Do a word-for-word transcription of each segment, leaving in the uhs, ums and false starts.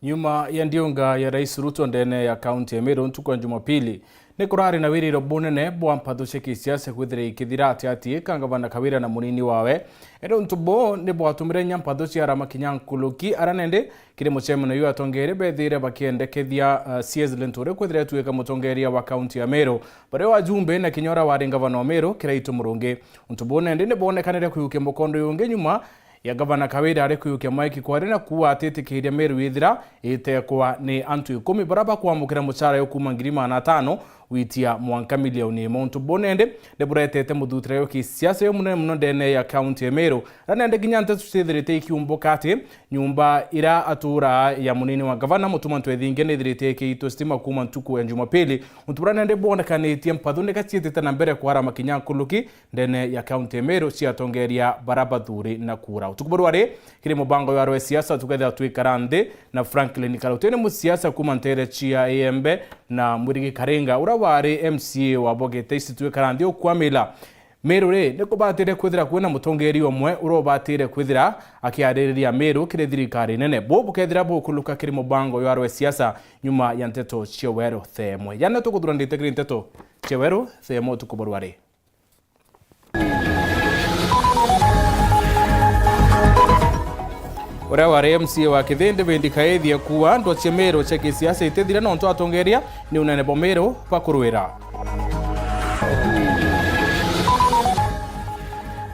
Nyuma ya ndiunga ya Rais Ruto ndene ya kaunti ya Meru ntuku ya Jumapili, ni kurari na wiriro bunene bwa mpathu cia kisiasa kwithira ikithira ati ati ka Ngavana Kawira na munini wawe. Indi untu buu ni bwatumire nya mpathu cia arama kinya nkuluki, ara nende kiri mucemanio uyu atongeria bethire bakiendekethia, uh, C S Linturi kwithira etuika mutongeria wa kaunti ya Meru, baria wajumbe na kinya uria wari ngavana wa Meru, Kiraitu Murungi. Untu buu nende ni bwonekanire kwiukia mukondo uyu ungi nyuma ya Gavana Kawira ari kwiukia maiki kwari na kuuga atitikiria Meru ithira itekwa ni antu ikumi baria bakwamukira mucara yo kuuma ngiri magana atano gwitia mwanka milioni imwe. Untu buu nende ni buretete muthutira yo kisiasa yo munene muno ndene ya kaunti ya Meru, ra nende kinya nteto ciithirite ikiumbuka ati nyumba ira atura ya munini wa gavana Mutuma Ntwethinge nithirite ikiitwe stima kuuma ntuku ya Jumapili. Untu buria nende bwonekanitie mpathu ni gaciitite na mbere kwarama kinya nkuluki ndene ya kaunti ya Meru cia atongeria baria bathuri na kura. Utuku bwa rwari, kiri mubango jwa rwe siasa, tukethira twikara nthi na Franklin Karauti, ni musiasa kuuma ntere cia Iembe, na Mwirigi Karinga, uria wari M C A wa Bogete East, twikara nthi ukwamila Meru ri, ni kubatire kwithira kwina mutongeria umwe uria ubatire kwithira akiaririria Meru kiri thirikari nene. Buu bukethira bukuluka kiri mubango jwa rwe siasa nyuma ya nteto cia Weru Themwe. Jana tukuthura ndite kiri nteto cia Weru Themwe utuku bwa rwari. Uria wari M C A wa Kithii David Kaithia kuuga ndwa cia Meru cia kisiasa itithira nontu atongeria ni unene bwa Meru bakurwira.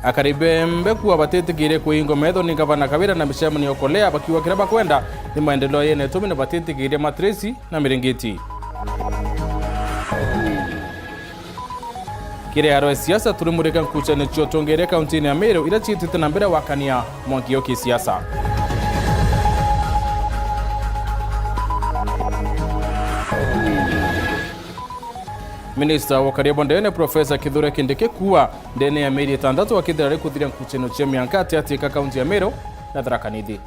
Akari bembe kuuga batitikirie kuingwa metho ni Gavana Kawira na micemanio kolea bakiuga kiria bakwenda ni maendeleo yene tumi na batitikirie matresi na miringiti. Kiri aro ya siasa, turimurika nkucanio cia utongeria kauntini ya Meru iria ciitite na mbere wakania mwanki o kisiasa. Minista wa ukaria bwa ndene, Profesa Kithure Kindiki kuuga ndene ya mieri itantatu akithira ari kuthiria nkucanio cia mianka ati ati ka kaunti ya Meru na Tharaka Nithi.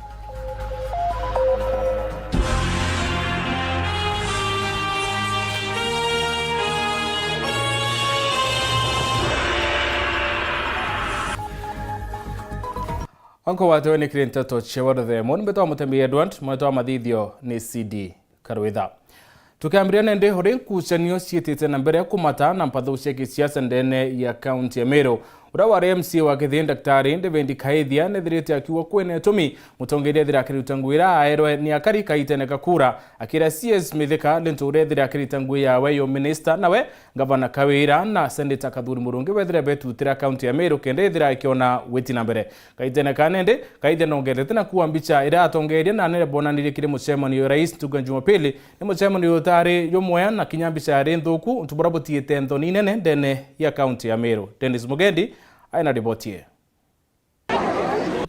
Onko watewe ni kiri nteto cia Weru Themwe, ni mbetwa Mutemi Edward, mwetwa mathithio ni C D Karwitha. Tukiambiria nende, uri nkucanio ciitite na mbere kumata na mpathu cia kisiasa ndene ya kaunti ya Meru. Uria wari M C A wa Kithii, Daktari David Kaithia, nethirite akiuga kwina itumi mutongeria ethira akiruta ngugi iria aerwe ni akari kaitene ka kura, akira C S Mithika Linturi ethira akirita ngugi yawe yo minista, nawe Gavana Kawira na Seneta Kathuri Murungi wethire betutira kaunti ya Meru kenda ethira akiona witi na mbere. Kaitene ka nende, Kaithia nongerete na kuuga mbicha iria atongeria na anene bonanirie kiri mucemanio jwa rais ntuku ya Jumapili ni mucemanio utari jumwea na kinya mbicha yari nthuku, untu buria butiite nthoni inene ndene ya kaunti ya Meru. Dennis Mugendi aina riboti ii.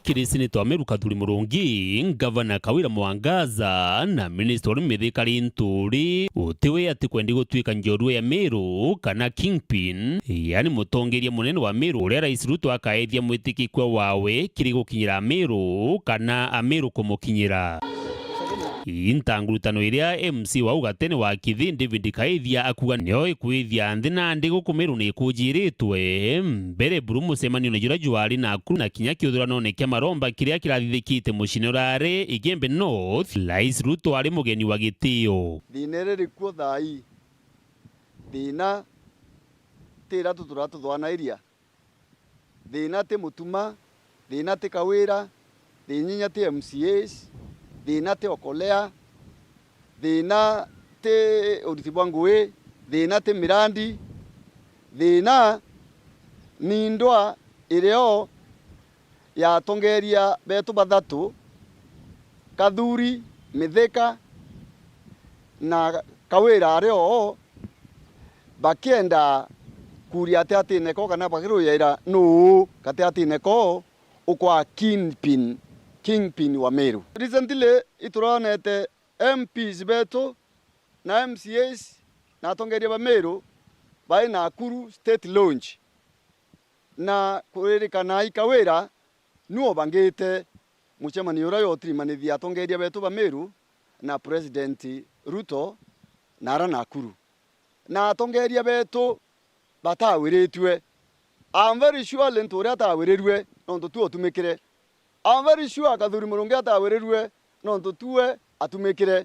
Kiri seneta wa Meru Kathuri Murungi, Ngavana Kawira Mwangaza na minista uri Mithika Linturi, utiwe atikwendi gutuika njorua ya Meru kana kingpin, yani mutongeria munene wa Meru uria Rais Ruto akaethia mwitikikua wawe kiri gukinyira Ameru kana Ameru kumukinyira. Ii ntangurutano iria M C wa ugatene wa Kithii David Kaithia akuga nio ikwithia nthi nandi guku Meru ni ikujiritwe. Mbere buru mucemanione juria jwari Nakuru na kinya kiuthuranone kia maromba kiria kirathithikite muciine urari Igembe North, Rais Ruto ari mugeni wa gitio. Thina iri rikuo thaa ii, thina ti iratu turatuthwanairia. Thina ti Mutuma, thina ti Kawira, thina ti M C As, thina ti Okolea, thina ti uriti bwa ngui, thina ti mirandi, thina ni ndwa irio ya atongeria betu bathatu, Kathuri, Mithika na Kawira ari oo, bakienda kuria atiatine koo kana bakirujaira nuu gatiatine koo ukwa kingpin, kingpin wa Meru. Recently, ituronete M Ps betu na M C As na atongeria ba Meru bai Nakuru State Lodge. Na kuririkana i Kawira niwe ubangite mucemanio uria jwa utirimanithia atongeria betu ba Meru na President Ruto na ara Nakuru. Na atongeria betu batawiritue. I'm very sure Linturi atawirirue nontu tu utumikire. I'm very sure Kathuri Murungi atawirirue nontu tuwe atumikire.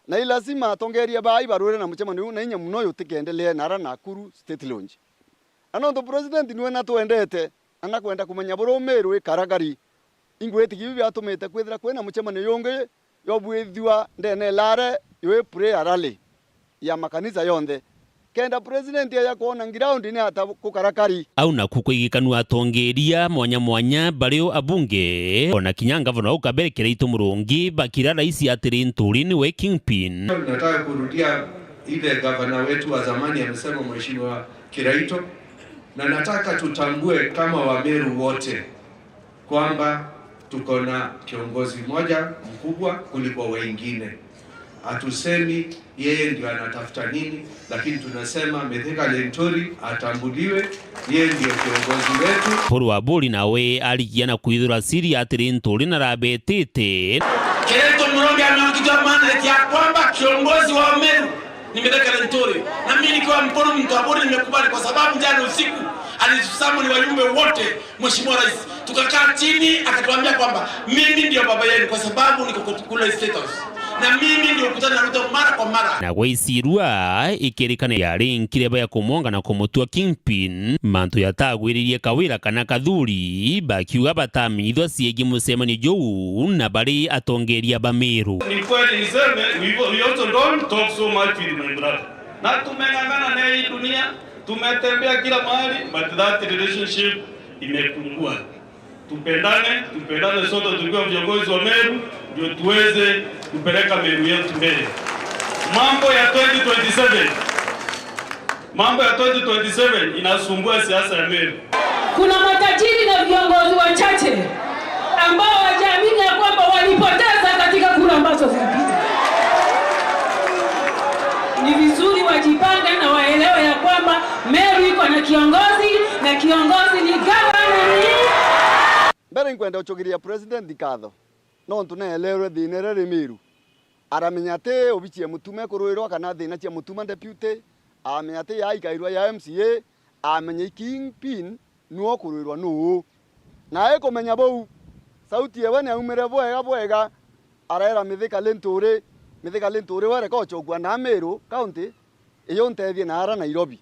Na i lazima atongeria baa ibarwire na mucemanio uu, na inya muno yutikeendeleee nara Nakuru State Lodge. Na nontu president niwe natwendete, na nakwenda kumenya buria Meru ikaragari, ingwitikia biu biatumite kwithira kwina mucemanio jungi jobwithua ndene ilare jwi prayer rally ya makanisa yonthe, kenda president aja kwona ground ni ata gukarakari. Au naku kwigikanu atongeria mwanya mwanya, bario abunge, ona kinya ngavana wa Ukabere Kiraitu Murungi, bakira rais atiri Nturi niwe kingpin. Nataka kurudia ile gavana wetu wa zamani amesema, Mheshimiwa Kiraitu, na nataka tutambue kama Wameru wote kwamba tuko na kiongozi mmoja mkubwa kuliko wengine. Hatusemi yeye ndio anatafuta nini, lakini tunasema Mithika Linturi atambuliwe, yeye ndio kiongozi wetu. Paul Waburi nawe arikia na kwithura siri atiri Nturi narabetite. Kiraitu Murungi ameongeza maana ya kwamba kiongozi wa Meru ni Mithika Linturi. Na mimi nikiwa mkono mtu wa Buri nimekubali, kwa sababu jana usiku alisummon wajumbe wote, Mheshimiwa Rais. Tukakaa chini, akatuambia kwamba mimi ndio baba yenu kwa sababu niko kule State House. Na mimi ndio kutana na Ruto mara kwa mara. Na gwa icirua, ikerikana yarinkire baya kumwonga na kumutua kingpin, mantu yatagwiririe Kawira kana Kathuri, bakiuga batamenyithwa ciegii mucemanio juu na bari atongeria ba Meru. Ni kweli niseme, we, we also don't talk so much with my brother. Na tumeng'ang'ana na hii dunia, tumetembea kila mahali, but that relationship imepungua. Tupendane, tupendane sote tukiwa viongozi wa Meru, ndio tuweze kupeleka Meru yetu mbele. Mambo ya twenty twenty-seven. Mambo ya twenty twenty-seven inasumbua siasa ya Meru. Kuna matajiri na viongozi wachache ambao hawajaamini ya kwamba walipoteza katika kura ambazo zilipita. Ni vizuri wajipange na waelewe ya kwamba Meru iko na kiongozi, na kiongozi ni gavana ni Mbere inkwenda gucokeria president nkatho, nontu neelerwe thiina iria ri Meru. Aramenya ati obici ya Mutuma ikuruirwa kana thiina cia Mutuma deputy, amenya ati ya ikairwa ya M C A, amenya i kingpin niwe ukuruirwa nuu. Na aikumenya buu, sauti yewe niaumire bwega bwega, araera Mithika Linturi, Mithika Linturi we reka ucokua na Meru County, iyo ntethie na ara Nairobi.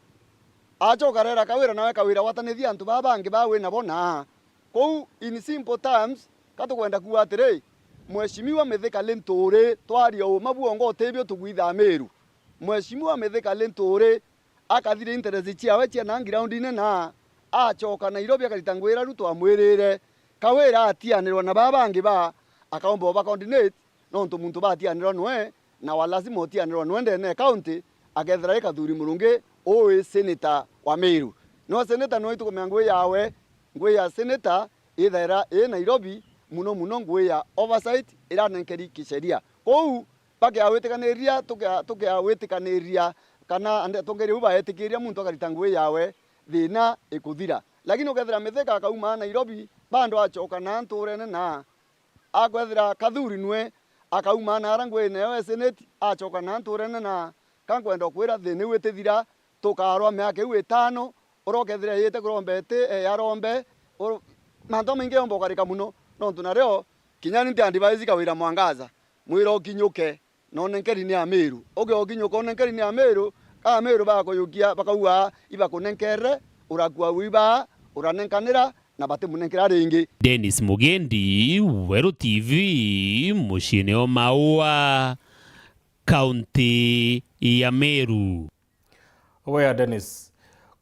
Acoka arera Kawira, nawe Kawira watanithia antu baa bangi baa wi nabo naa. Kou in simple terms, ka tukwenda kuuga atiri, Mheshimiwa Mithika Linturi, twaria uuma bwongo utibio tugwithaa Meru. Mheshimiwa Mithika Linturi akathira interest ciawe cia na ground-ini na acoka Nairobi akarita ngugi iria Ruto amwirire. Kawira atianirwa na baa bangi baa, akaumba uba coordinate, nontu muntu batianirwa nwe, na wa lazima utianirwa nwe ndene ya county, akethira i Kathuri Murungi, uu i senator wa Meru. No senator nwe itukumenya ngugi yawe, ngugi ya senator ithaira i Nairobi, muno muno ngugi ya oversight iranenkeri kisheria. Kou bakeawitikaniriria, tukea-, tukeawitikaniria kana ande-, atongeria bau baetikiria muntu akarita ngugi yawe, thiina ikuthira. Lakini ukethira Mithika akauma Nairobi, bado acoka na nturene na akwethira Kathuri nwe akauma na ara ngugi nayo e seneti, acoka na nturene na ka nkwenda kwira thiina iu itithira, tukarwa miaka iu itano, uria ukethira iyite kuromba iti, e, arombe, ur-, mantu jamaingi yomba ukarika muno, nontu nario kinya ni nti advise Kawira Mwangaza, mwira ukinyuke, na unenkeri ni Amiru. Uge ukinyuka unenkeri ni Amiru, ka Amiru bakuyukia, bakauga, ibakunenkerre, urakua wiba, uranenkanira, na batimunenkera ringi. Dennis Mugendi, Weru T V, muciine o Maua, kaunti ya Meru. Oya Dennis.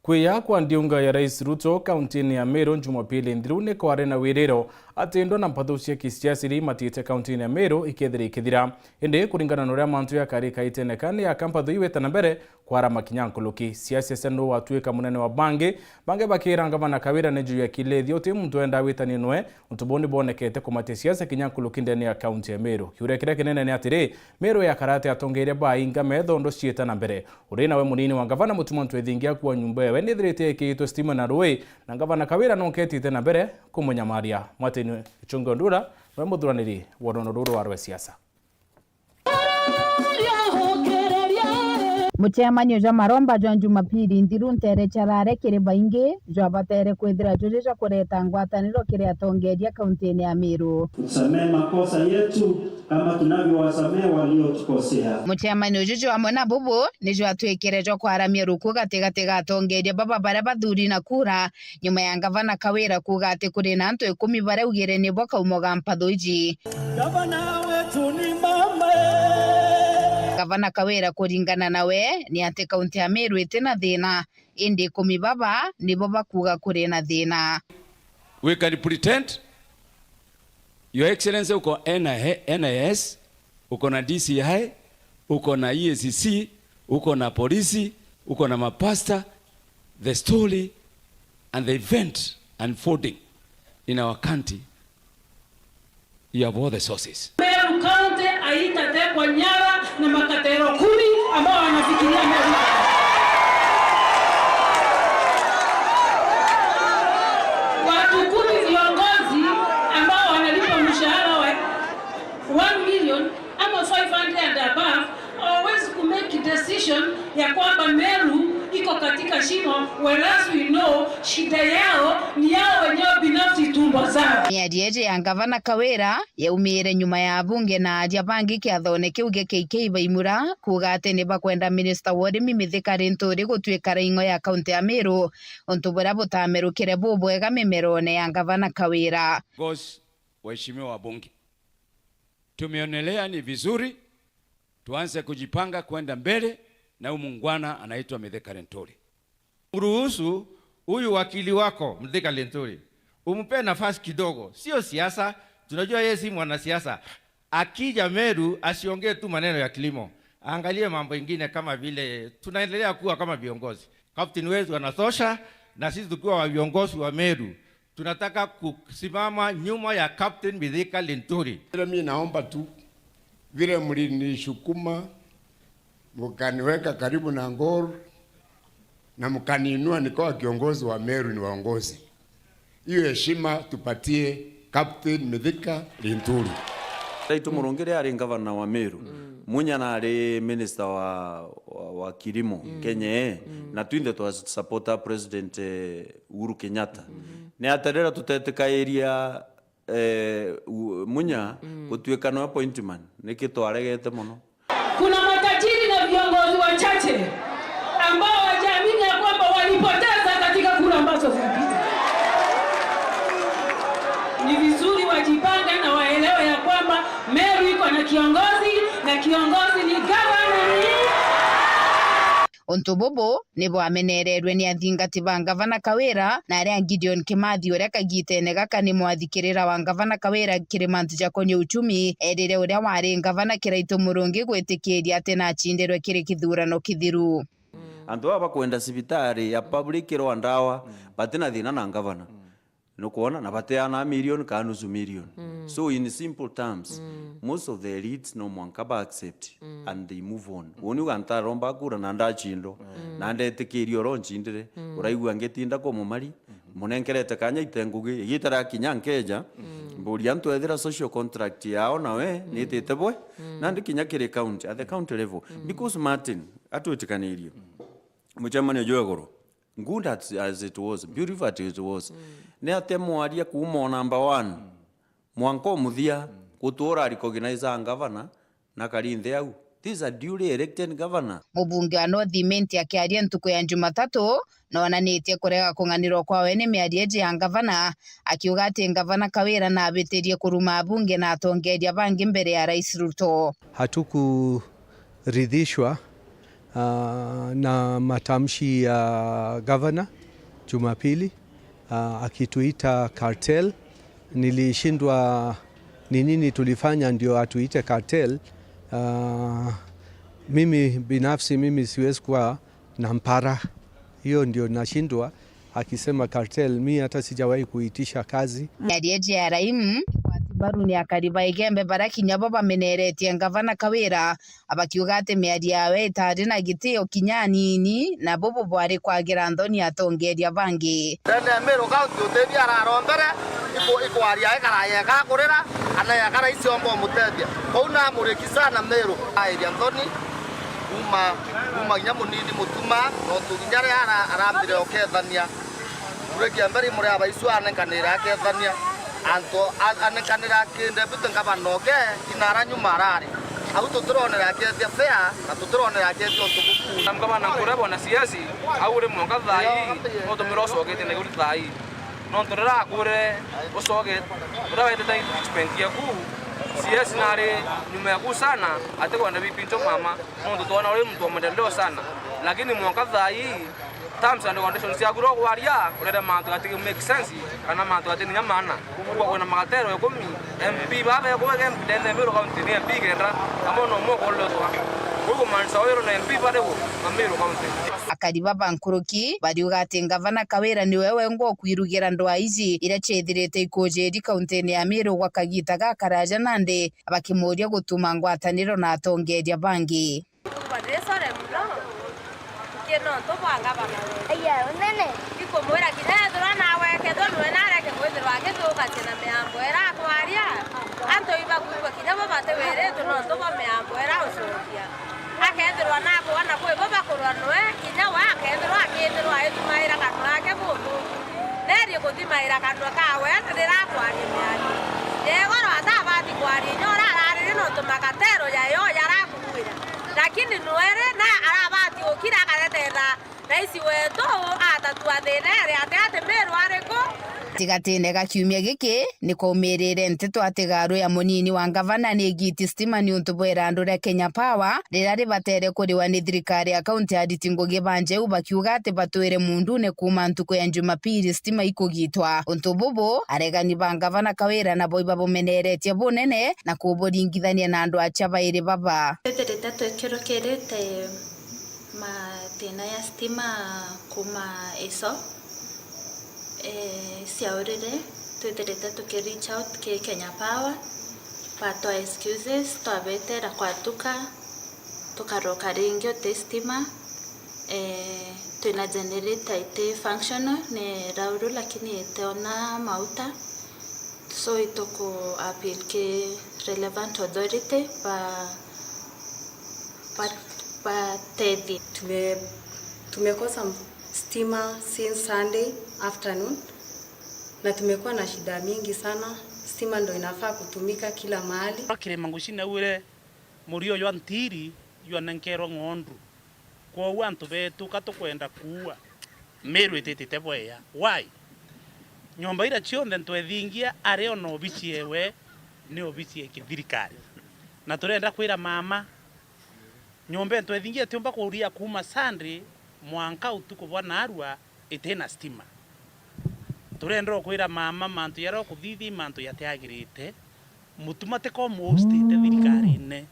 Kwiya kwa ndiunga ya Rais Ruto kauntiine ya Meru Jumapili nthiru ni kwari na wiriro ati ndwa na mpathu cia kisiasa iria imatiite kauntiine ya Meru ikethira ikithira. Indi kuringana na uria mantu jakari kaitene kani ya kampathu iwita na mbere, kwara makinya nkuruki. Siasa cia nuu watwika munene wa bangi, bangi bakira ngavana Kawira ni juu ya kilethia uti muntu wenda witanie nwe, untu buu ni bwonekete kumatia siasa kinya nkuruki ndene ya kaunti ya Meru. Kiuria kiria kinene ni atiri, Meru yakara atia atongeria bainga metho ndu ciita na mbere? Uri nawe munini wa ngavana Mutuma Ntwethingia kuwa nyumba yawe nithirite ikiitwe stima na rui, na ngavana Kawira nonke etiite na mbere kumunyamaria. Mwatini Chungo Ndura niwe muthuraniri wa rugono ruru rwa rwe siasa. Mucemanio jwa maromba jwa Jumapili nthiru ntere charare kiri baingi jwabatere kwithira juju jwa kureta ngwataniro kiri atongeria kauntine ya Meru. Tusamehe makosa yetu kama tunavyowasamehe waliotukosea. Mucemanio juju amwe na bubu ni jwatwikire jwa kwaramia ruku gatigati ga atongeria baba baria bathuri na kura nyuma ya ngavana Kawira kuuga ati kuri na antu ikumi baria augire nibo kaumo ga mpatho iji. Gavana wetu ni mama. Gavana Kawira kuringana nawe ni ati kaunti ya Meru iti na thina, indi ikumi baba nibo bakuuga kuri na thina. We can pretend, Your Excellency, uko N I A, N I S, uko na D C I, uko na E A C C, uko na polisi, uko na mapasta. The story and the event unfolding in our country, you have all the sources. Meru County haitatekwa nyara na makatero kumi ambao wanafikiria Meru. Watu kumi viongozi ambao wanalipwa mshahara wa one million ama five hundred and above, hawawezi ku make decision ya kwamba Meru iko katika shimo, whereas we know shida yao ni yao wenyewe binafsi, tumbo zao. Miario iji ya Ngavana Kawira yaumire nyuma ya abunge na aria bangi kiathone kiu gia K K Baimura kuuga ati ni bakwenda minista wa urimi Mithika Linturi gutuika raing'o ya kaunti ya Meru, untu buria butamerukire bubwega mimerone ya Ngavana Kawira. Because, waheshimiwa wabunge, tumeonelea ni vizuri tuanze kujipanga kwenda mbele na huyu muungwana anaitwa Mithika Linturi. Mruhusu huyu wakili wako Mithika Linturi, umpe nafasi kidogo. Sio siasa, tunajua yeye si mwanasiasa. Akija Meru, asiongee tu maneno ya kilimo. Aangalie mambo ingine kama vile tunaendelea kuwa kama viongozi. Captain wetu anatosha, na sisi tukiwa wa viongozi wa Meru, tunataka kusimama nyuma ya Captain Mithika Linturi. Vile mi naomba tu, vile mlinisukuma, mkaniweka karibu na Ngor, na mkaniinua nikawa kiongozi wa Meru ni waongozi. Hiyo heshima tupatie Captain Mithika Linturi. Ndaitu Murungi riria ari ngavana wa Meru, Munya na ari minister wa, wa, wa kilimo, Kenya ii, na twinthe twa supporta President, eh, Uhuru Kenyatta. Ni atia riria tutetikairia, eh, u-, Munya gutuika no appointment? Niki twaregete mono? Kuna matajiri na viongozi wachache ambao hawajaamini ya kwamba walipoteza katika kura ambazo zilipita. Ni vizuri wajipange na waelewe ya kwamba Meru iko na kiongozi, na kiongozi ni gavana ni Untu bubu ni bwameneererue ni athingati ba Ngavana Kawira na aria Gideon Kimathi, uria kagitene gaka ni mwathikirira wa Ngavana Kawira kiri mantu ja konia uchumi, eerire uria wari Ngavana Kiraitu Murungi gwitikiria ati nacindirwe kiri kithurano kithiru. Antu baba bakwenda cibitari ya public irwa ndawa, batina thina na ngavana. Nukwona? Na bateanaa million kana nusu million. So in simple terms, most of the elites no mwanka ba accept and they move on. Uni uga ntaromba kura na ndachindwa, na ndetikiria oro ncindire. Uraigua ngitinda kwa mumari, munenkerete kanya ite ngugi, igita ria kinya nkeja, mburia antu ethira social contract yao nawe nitite bwe, nandi kinya kiri county, at the county level. Because Martin, atwitikanirie, mucemanio jwa iguru, good as, as it was, beautiful as it was, ni atia mwaria kuuma o number one mwanka o muthia, gutura recognize a ngavana na kari nthi au? This is a duly elected governor. Mubunge wa North Imenti akiaria ntuku ya Jumatatu, noonanitie kurega kung'anirwa kwawe ni miario iji ya ngavana, akiuga ati Ngavana Kawira naabitirie kuruma abunge na atongeria bangi mbere ya Rais Ruto. Hatukuridhishwa, ah, na matamshi ya gavana Jumapili, ah, akituita cartel. Nilishindwa ni nini tulifanya ndio atuite cartel. Ah, mimi binafsi, mimi siwezi kuwa na mpara. Hiyo ndio nashindwa, akisema cartel. Mi hata sijawahi kuitisha kazi. Miario iji ya Raimu ikwati mbaru ni akari ba Igembe baria kinya bo bameneretie Ngavana Kawira, abakiuga ati miario yawe itari na gitio kinya anini, na bubu bwari kwagira nthoni atongeria bangi. Ndene ya Meru County utethia ararombere, iku-, ikwaria ekara yeka kurira, ana yekara iciomba umutethia. Kou namuriki sana Meru, airia nthoni. Kuma, kuma kinya munini Mutuma, nontu kinya riria ara-, arambire ukethania, kura kia mbere imuri abaicu anenkanira akethania, antu a-, anenkanira ki deputy ngavana oke, inara nyuma arari. Au tutironera akethia fair, na tutironera akethia untu buku. Ngavana nkuria bona siasi, au uri mwanka thaa ii, utumire ucokete na iguru thaa ii. Nontu riria akwire ucoke, uria wetete treatment yaku, siasi nari nyuma yaku sana, atikwenda bipincho mama. Nontu twona uri muntu wa maendeleo sana, lakini mwanka thaa ii, terms and conditions ciaku ria ukwaria, urere mantu jatigi make sense, kana mantu jatini nya maana. Kwou kwina magatero ikumi, M P baa bekuweka M P ndene ya Meru County ni M P kenda, amwe no mwe ukurire utwa. Kwou kumaanisha wiro na M P bari u, na Meru County. Akari baba nkuruki bariuga ati Ngavana Kawira niwe wengwa ukwirugira ndwaa iji iria ciithirite ikujiri kauntine ya Meru gwa kagiita gakaraja nandi, bakimuuria gutuma ngwataniro na atongeeria bangi. Tubathisore mono, ki nontu bwa ngavana wetu. Aya, unene. Ikumwira kinya ethirwa nawe kethirwa niwe nareke kwithirwa akithukacia na miambo ira akwaria, antu ibakwigua kinya bo batiwiritwe nontu bwa miambo ira ucokia. Akethirwa nakwona kwi bo bakurwa nwe, kinya we akethirwa akithirwa aitumaira kanua ake buthuku. Nerie kuthimaira kanua kawe riria akwaria miario. Yegoro atabati kwaria inya uria araririe nontu makatero jayo jarakuwira. Lakini nwere na arabati gukira akaretera raisi wetu atatua thina iri ati ati Meru ariku. Tigatine ga kiumia giki, ni kwaumirire nteto ati garu ya munini wa ngavana ni igiti stima niuntu bwa irandu ria Kenya Power, riria ribatere kuriwa ni thirikari ya kaunti ya Rit Ngugi ba Njeu, bakiuga ati batwire mundune kuuma ntuku ya Jumapili stima ikugitwa. Untu bubu, aregani ba ngavana Kawira nabo ibabumeneretie bunene na kuburingithania na andu acha bairi baba. Twithirite twikirukirite mathina ya stima kuuma ico, eh, ciaurire, twithirite tuki reach out ki Kenya Power, batwa excuses, twabetera kwatuka, tukaroka ringi uti stima, eh, twina generator iti functional, ni rauru lakini itiona mauta, so ituku appeal ki relevant authority ba, ba, batethie. Tume-, tumekosa stima since Sunday afternoon na tumekuwa na shida mingi sana. Stima ndo inafaa kutumika kila mahali. Kirima Ngucine augire, murio jwa ntiri jwanenkerwe ng'ondu. Kwou antu betu ka tukwenda kuua, Meru ititite bwea. Why? Nyomba iria cionthe ntwethingia ari ona obici ewe ni obici ya kithirikari. Na turenda kwira mama, nyomba ntwethingia tiumba kuria kuuma Sunday mwanka utuku bwa narua itina stima. Turenda ukwira mama mantu jaria ukuthithi mantu jatiagirite. Mutuma ti ko muhostite thirikarine.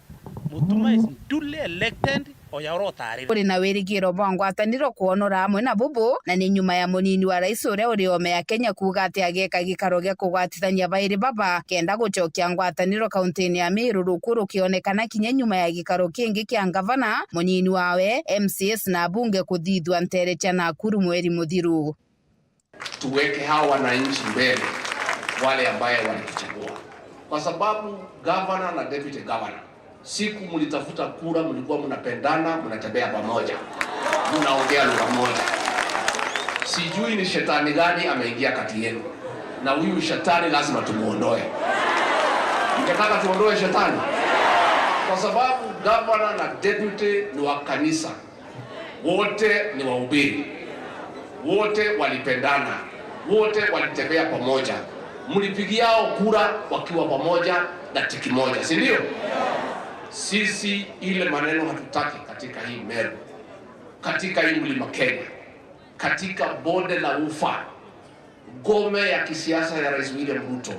Mutuma is duly elected, oya uria utarire. Kuri na wirigiro bwa ngwataniro kwonora amwe na bubu, na ni nyuma ya munini wa rais uria uri ome ya Kenya kuuga ati ageka gikaro gia kugwatithania bairi baba kenda gucokia ngwataniro kauntine ya Meru, ruku rukionekana kinya nyuma ya gikaro kingi kia ngavana, munini wawe, M C As na abunge kuthithua ntere cia Nakuru mweri muthiru. Tuweke hawa wananchi mbele, wale ambaye walituchagua, kwa sababu gavana na deputy governor, siku mlitafuta kura, mlikuwa mnapendana, mnatembea pamoja, mnaongea lugha moja. Sijui ni shetani gani ameingia kati yenu, na huyu shetani lazima tumuondoe. Mngetaka tuondoe shetani? Kwa sababu gavana na deputy ni wa kanisa. Wote ni wahubiri, wote walipendana, wote walitembea pamoja. Mlipigiao kura wakiwa pamoja na tiki moja, si ndio? Sisi ile maneno hatutaki katika hii Meru, katika hii Mlima Kenya, katika bonde la Ufa. Ngome ya kisiasa ya Rais William Ruto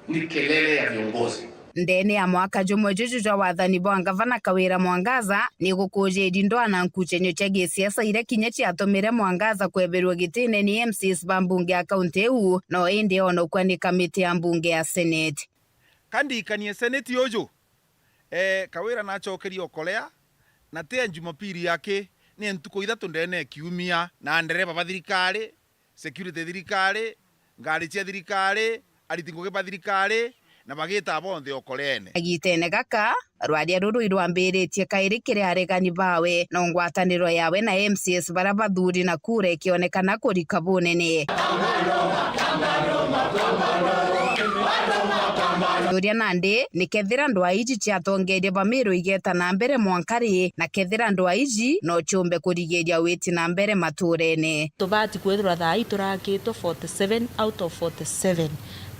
ni kelele ya viongozi. Ndene ya mwaka jumwe juju jwa wathani bwa ngavana Kawira Mwangaza, ni gukujiri ndwaa na nkuchenyo cia gisiasa iria kinya ciatumire Mwangaza kweberua gitine ni M C As ba mbunge ya kaunti iu, no indi onokua ni kamiti ya mbunge ya Senate. Ka ndikanie Senate uju, ee, Kawira nachokerie okolea, na ti ya Jumapili yake, ni ntuku ithatu ndene ya kiumia, na ndereba ba thirikari, security thirikari, ngari cia thirikari, ariti ngugi ba thirikari, na bagita bonthe okoreene. Kagitene gaka, rwaria ruru irwambiritie kairi kiri aregani bawe, no ngwataniro yawe na M C As baria bathuri na kura ikionekana kurika bunene. Turia nandi, ni kethira ndwaa iji ciatongeria ba Miru igeta na mbere mwanka ri, na kethira ndwaa iji no ciumbe kurigiria witi na mbere maturene. Tubati kwithirwa thaa ii turakitwe forty seven out of forty seven.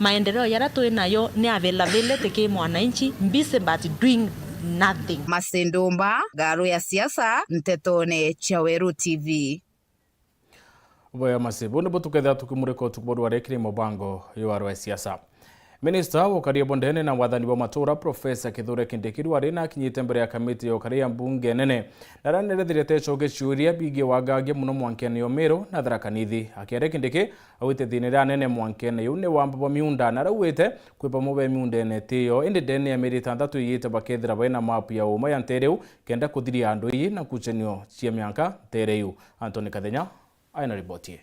Maendeleo jaria twi nayo ni availability ki mwananchi, busy but doing nothing. Mercy Ndumba, Garu ya Siasa, Ntetone cia Weru T V. Boya Mercy, buu nibu tukethira tukimurika utuku bwa rwari kiri mubango jwa rwa siasa. Minista wa ukaria bwa ndene na wathani bwa matura, Profesa Kithure Kindiki, rwari na akinyite mbere ya kamiti ya ukaria ya mbunge nene, na aria nerethirite ecoke ciuria bigii wagagia muno mwankene ya Miru na Tharaka Nithi. Akiaria Kindiki, augite thiina iria nene mwankene iu ni wamba bwa miunda, na araugite kwi bamwe be miundene ti yo, indi ndene ya mieri itantatu iyite bakethira baina mapu ya uma ya ntere iu, kenda kuthiria andu iji na nkucanio cia mianka ntere iu. Anthony Kathenya aina riboti ii.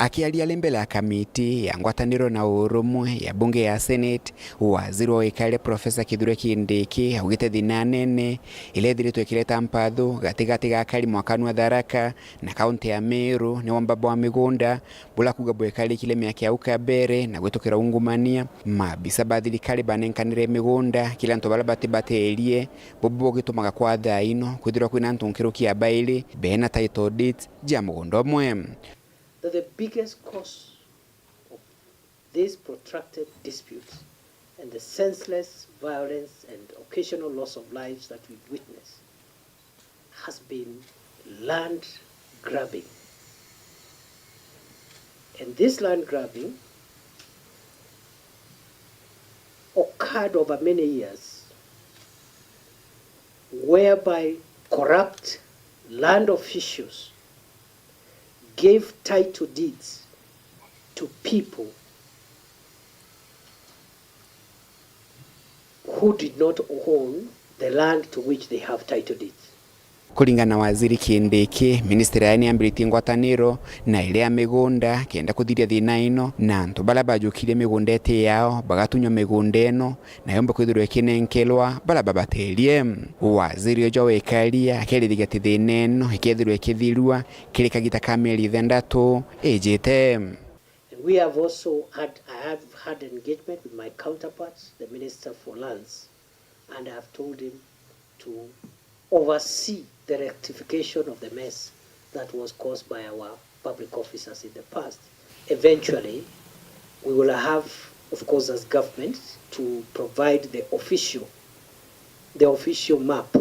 Akiaria ari mbere ya kamiti ya ngwataniro na urumwe ya bunge ya Senate, waziri wa wikaria Profesa Kithure Kindiki augite thiina nene iria ithiritwe ikireta mpathu gatigati ga akari mwakanu wa Tharaka na kaunti ya Miru ni wamba bwa migunda, bula kuuga bwekarikire miaka ya au kabere na gwitukira ungumania, maabisa ba thirikari banenkanire migunda kiri antu baria batibaterie, bubu bugitumaga kwa thaa ino kwithirwa kwina antu nkuruki ya bairi bena title deeds ja mugunda umwe. That the biggest cause of these protracted disputes and the senseless violence and occasional loss of lives that we witness has been land grabbing. And this land grabbing occurred over many years, whereby corrupt land officials gave title deeds to people who did not own the land to which they have title deeds. Kuringana na Waziri Kindiki, ministry yayo niambiritie ngwataniro na iria ya migunda kenda kuthiria thiina ino, na antu baria bajukirie migunda iti yao bagatunywa migunda ino na yombe kwithirwa ikinenkerwa baria babaterie. Waziri uju wa wikaria akerithia ati thiina ino ikethirwa ikithirua kiri kagita ka mieri ithandatu ijite. And we have also had, I have had engagement with my counterparts, the Minister for Lands, and I have told him to oversee the rectification of the mess that was caused by our public officers in the past. Eventually, we will have, of course, as government, to provide the official, the official map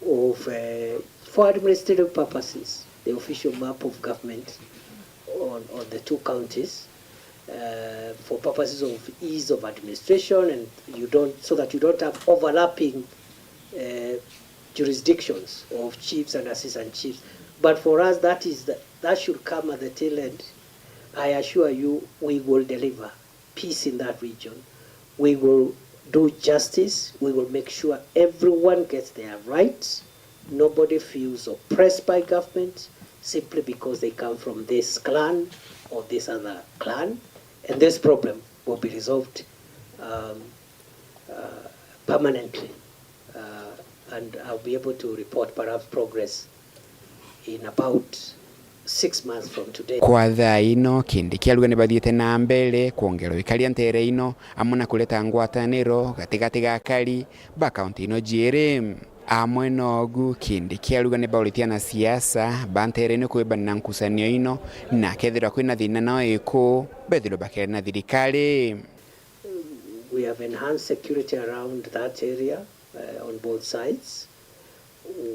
of, uh, for administrative purposes, the official map of government on, on the two counties, uh, for purposes of ease of administration, and you don't, so that you don't have overlapping, uh, jurisdictions of chiefs and assistant chiefs. But for us, that is the, that should come at the tail end. I assure you, we will deliver peace in that region. We will do justice. We will make sure everyone gets their rights. Nobody feels oppressed by government simply because they come from this clan or this other clan. And this problem will be resolved, um, uh, permanently. Uh, and I'll be able to report perhaps progress in about six months from today. Kwa thaa ino, Kindiki arauga ni bathiite na mbere kwongerwa ikaria ntere ino, amwe na kureta ngwataniro gatigati ga akari ba kaunti ino jiiri. Amwe na ugu, Kindiki arauga ni bauritie anasiasa ba ntere ino kwibana na nkucanio ino, na kethirwa kwina thiina nao iku, bethirwe bakiaria na thirikari. We have enhanced security around that area, uh, on both sides.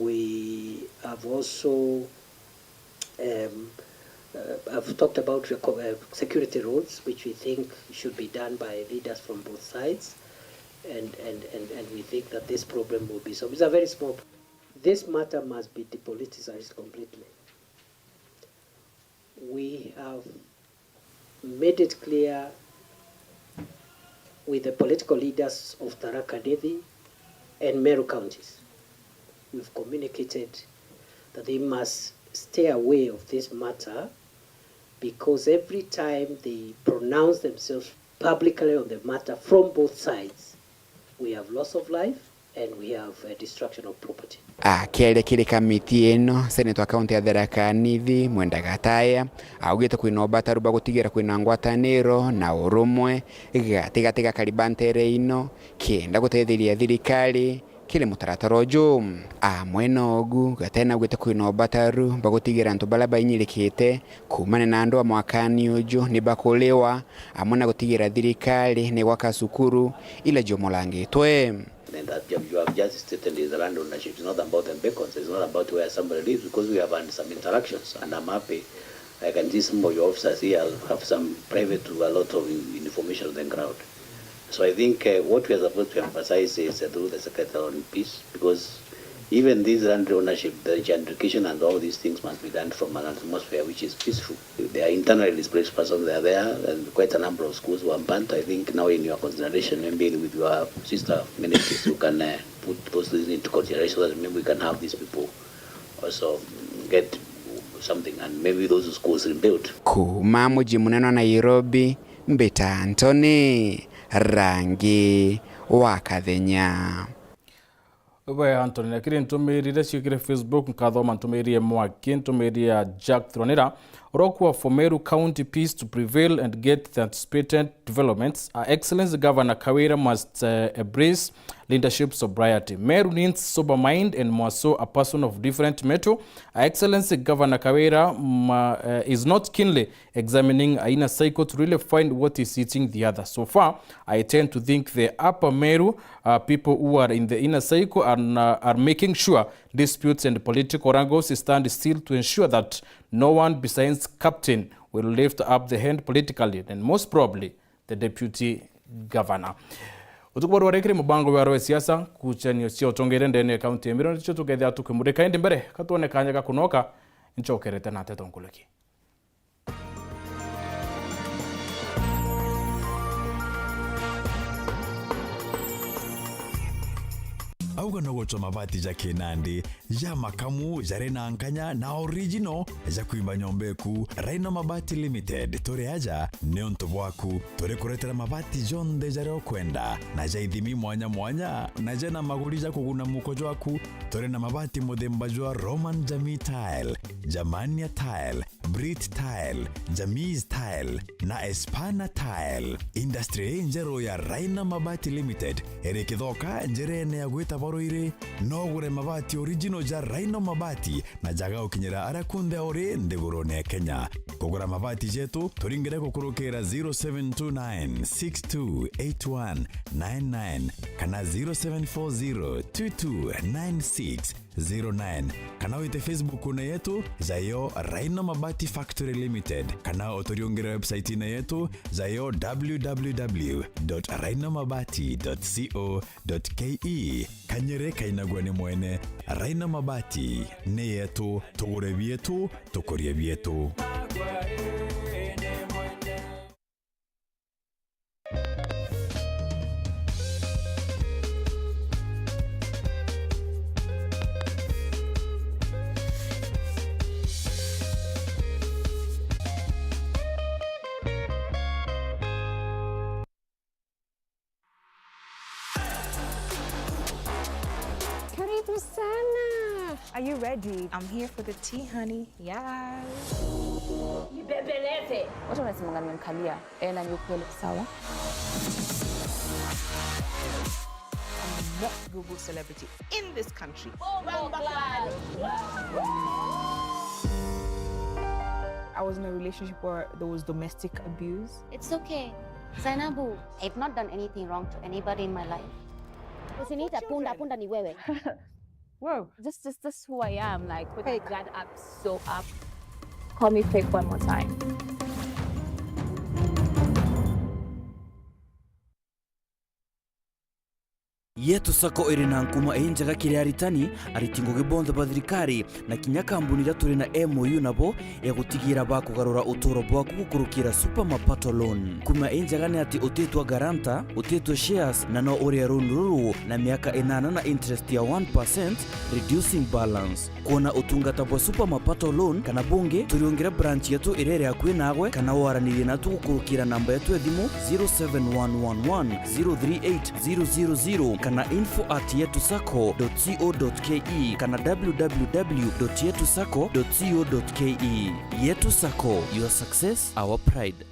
We have also, um, uh, have talked about reco-, uh, security roles, which we think should be done by leaders from both sides, and, and, and, and we think that this problem will be solved. It's a very small pro-, this matter must be depoliticized completely. We have made it clear with the political leaders of Tharaka Nithi and Meru counties. We've communicated that they must stay away of this matter, because every time they pronounce themselves Publicly on the matter from both sides, we have loss of life and we have, uh, destruction of property. Akiaria kiri kamiti ino, Senator wa kaunti ya Tharaka Nithi, Mwenda Gataya, augite kwina ubataru bwa gutigira kwina ngwataniro na urumwe gatigati ga akari ba ntere ino, kenda gutetheria thirikari kiri mutaratara uju. Amwe na ugu, Gataya naugite kwina ubataru bwa gutigira antu baria bainyirikite kuumania na ndwaa mwakani uju ni bakuriwa, amwe na gutigira thirikari ni gwaka cukuru ila ciomorangitwe. And that you have just stated is land ownership. It's not about the beacons. It's not about where somebody lives, because we have had some interactions, and I'm happy. I can see some of your officers here have some private to a lot of in- information on the ground. So I think, uh, what we are supposed to emphasize is, uh, through the Secretary on Peace, because even this land ownership, the gentrification and all these things must be done from an atmosphere which is peaceful. There are internally displaced persons, they are there, and quite a number of schools were burnt. I think now in your consideration, maybe with your sister ministries, you can, uh, put those things into consideration so that maybe we can have these people also get something and maybe those schools rebuilt. Kuuma muji munene wa Nairobi, mbita Anthony Rangi wa Kathenya. We Anthony, na kiri ntumiri iria ciukire Facebook, nkathoma ntumiri imwe aki, ntumiri ya Jack Thuranira. Urokua for Meru County peace to prevail and get the anticipated developments. Her Excellency Governor Kawira must, uh, embrace leadership sobriety. Meru needs sober mind and more so a person of different mettle. Her Excellency Governor Kawira, mm, uh, is not keenly examining a inner circle to really find what is eating the other. So far, I tend to think the upper Meru, uh, people who are in the inner circle are, n- are making sure disputes and political wrangles stand still to ensure that no one besides captain will lift up the hand politically, and most probably the deputy governor. Utuku bwa rware kiri mubango wa rwa siasa, kuchanio cia utongeria ndene ya kaunti ya Meru nicio tukethia tukimurika. Indi mbere, katwone kanya ga kunoka, nchokerete na nteto nkuluki. Auga no gucwa mabati ja kinandi, ja makamu, jari na nkanya na original, ja kwimba nyomba eku. Rhino Mabati Limited, turi aja niuntu bwaku. Turi kuretera mabati jonthe jaria ukwenda, na ja ithimi mwanya mwanya, na jena maguri ja kuguna muko jwaku. Turi na mabati muthemba jwa Roman Jamii Tile, Germania Tile, Brit Tile, Jamis Tile na Espana Tile. Industry injeru ya Raina Mabati Limited iri Kithoka, njirene ya gwita Baruiri. No ugure mabati original ja Raina Mabati na jaga gukinyira aria kunthe uri nthigurune ya Kenya. Kugura mabati jetu, turingire gukurukira zero seven two nine six two eight one nine nine kana zero seven four zero two two nine six zero nine, kana wite Facebook-une yetu, jayo Raino Mabati Factory Limited, kana uturiungire website-ine yetu, jayo w w w dot raino mabati dot co dot k e. Kanyere kainagua ni mwene. Raino Mabati ni yetu, tugure bietu, tukurie bietu. Karibu sana. Are you ready? I'm here for the tea, honey. Yes. Nibembeleze. Watu wanasemanga nimemkalia. Eh, na ni ukweli, sawa. I'm not Google celebrity in this country. I was in a relationship where there was domestic abuse. It's okay. Zainabu, I've not done anything wrong to anybody in my life. Usiniite punda, punda ni wewe. Whoa. Just, just, just who I am, like, put my guard up, so up. Call me fake one more time. Yetu Sacco iri na nkuma injega kiri aritani, ariti ngugi bonthe ba thirikari, na kinya kambuni iria turi na M O U nabo ya gutigira bakugarura uturo bwaku gukurukira Super Mapato Loan. Nkuma injega ni ati utitwa guarantor, utitwa shares, na no urie loan ruru na miaka inana na interest ya one percent, reducing balance. Kwona utungata bwa Super Mapato Loan kana bungi, turiungire branch yetu iria iri akui nagwe, kana waranirie natu gukurukira namba yetu ya thimu zero seven one one one zero three eight zero zero zero kana info at yetu sacco dot co dot ke kana w w w dot yetu sacco dot co dot ke. Yetu Sacco, your success, our pride.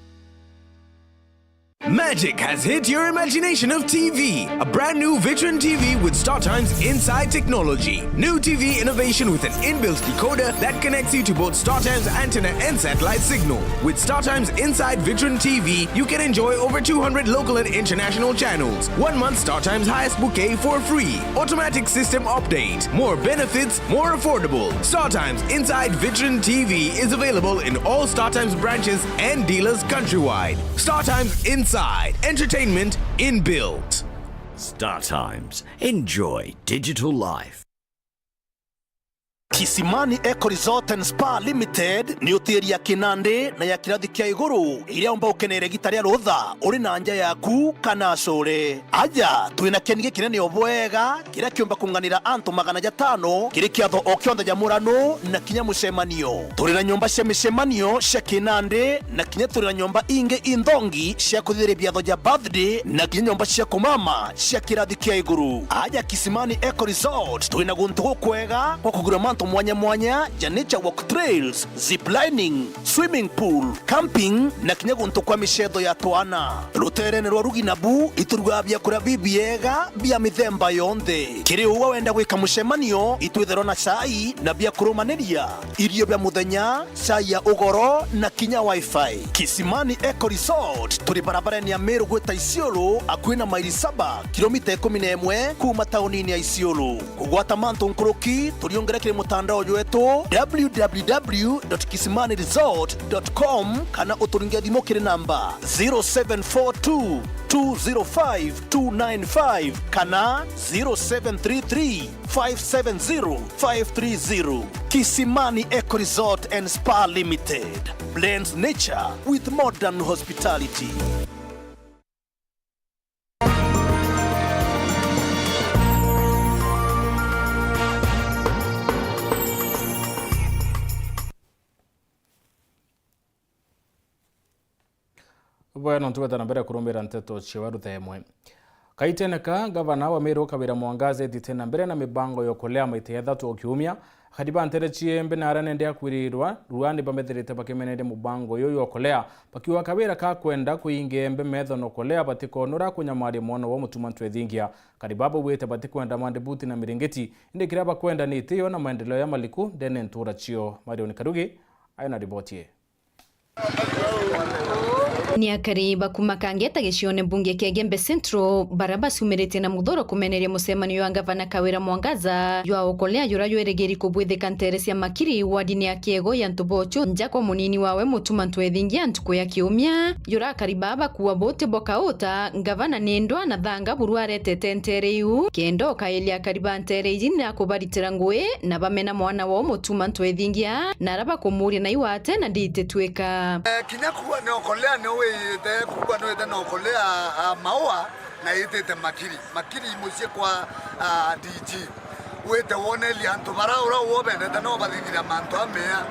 Magic has hit your imagination of T V. A brand new Vitron T V with StarTimes Inside technology. New T V innovation with an inbuilt decoder that connects you to both StarTimes antenna and satellite signal. With StarTimes Inside Vitron T V, you can enjoy over two hundred local and international channels. One month StarTimes highest bouquet for free. Automatic system update. More benefits, more affordable. StarTimes Inside Vitron T V is available in all StarTimes branches and dealers countrywide. StarTimes Inside, entertainment inbuilt. StarTimes. Enjoy digital life. Kisimani Eco Resort and Spa Limited ni hoteli ya kinandi na ya kirathi kia iguru iria umba ukenere gita ria rutha uri na nja yaku kana acure. Aja, twina kieni gikinene o bwega kiria kiumba kunganira antu magana jatano kiri kiatho o kionthe ja murano na kinya mucemanio. Turi na nyomba cia micemanio cia kinandi na kinya turi na nyomba ingi inthongi cia kuthithiria biatho ja birthday na kinya nyomba cia kumama cia kirathi kia iguru. Aja Kisimani Eco Resort, twina guntu gukwega gwa kugura mantu mwanya mwanya ja nature walk trails, zip lining, swimming pool, camping na kinya guntu kwa micetho ya twana. Ruteerene rwa rugi nabu iturugaga biakuria bibiega bia mithemba yonthe. Kiri uu wenda gwika mucemanio, itwitherwa na cai na bia kurumaniria, irio bia muthenya, cai ya ugoro na kinya wifi. Kisimani Eco Resort turi barabarene ya Meru gwita Isiolo, akui na maili saba, kilomita ikumi na imwe kuuma taunini ya Isiolo. Kugwata mantu nkuruki, turiungire kiri mutandao jwetu w w w dot kisimani resort dot com kana uturinge thimu kiri namba zero seven four two, two zero five, two nine five kana zero seven three three, five seven zero, five three zero. Kisimani Eco Resort and Spa Limited blends nature with modern hospitality. Bwega, nontu gweta na mbere kurumira nteto ciewe ruthemwe. Kaitene ka, ngavana wa Meru Kawira Mwangaza etite na mbere na mibango ya ukolea maita jathatu o kiumia. Akari ba ntere cia Embe na aria nende akwirirwa rua ni bamethirite bakimeneria mubango uyu jwa ukolea, bakiuga Kawira ka kwenda kuingia Embe metho na ukolea batikonora kunyamaria mwana wa mutuma ntwethingia. Akari baba bwite batikwenda mandibuti na miringiti, indi kiria bakwenda ni itio na maendeleo ya maliku ndene ntura cio. Marion Karugi ayo na riboti ii. Ni akari ba kuma Kangeta gicione mbunge kia Igembe Central, baria baciumiritie na muthuro kumeneria mucemanio jwa ngavana Kawira Mwangaza jwa ukolea juria jwerigiri kubwithika ntere cia Makiri, wardini ya Kiego ya Ntubochu, nja kwa munini wawe Mutuma Ntwethingia ntuku ya kiumia. Juria akari baa bakuua buti bwa kauta, ngavana ni ndwa na thanga buru aretete ntere iu, kenda ukailia akari ba ntere iji na kubaritira ngui, na bamena mwana wao Mutuma Ntwethingia, na aria bakumuuria na iwate na ndititwika. Eh, kinya kuuga ni okolea ni wiyite, kuuga ni wiyite na okolea, ah, maua na yitite Makiri. Makiri mucii kwa, ah, D G. Wite woneria antu bara uria wobendete no bathithira mantu amea.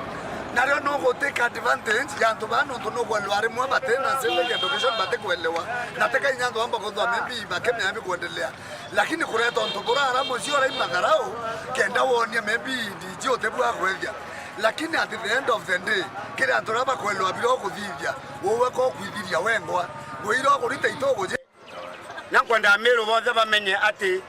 Nario no gutake advantage ya antu baa nontu no kwelwa rimwe batina civic education batikwelewa. Na tika inya antu bamba kwithwa maybe bakimenya bikwendelea. Lakini kureta untu bura ara mucii uria imatharau, kenda wonia maybe D G utibua kwethia. Lakini at the end of the day, kiri antu aria bakwelewa bira ukuthithia, uwe ko kwithiria wengwa, wira ukurita ituguji. Na nkwenda Amiru bonthe bamenye ati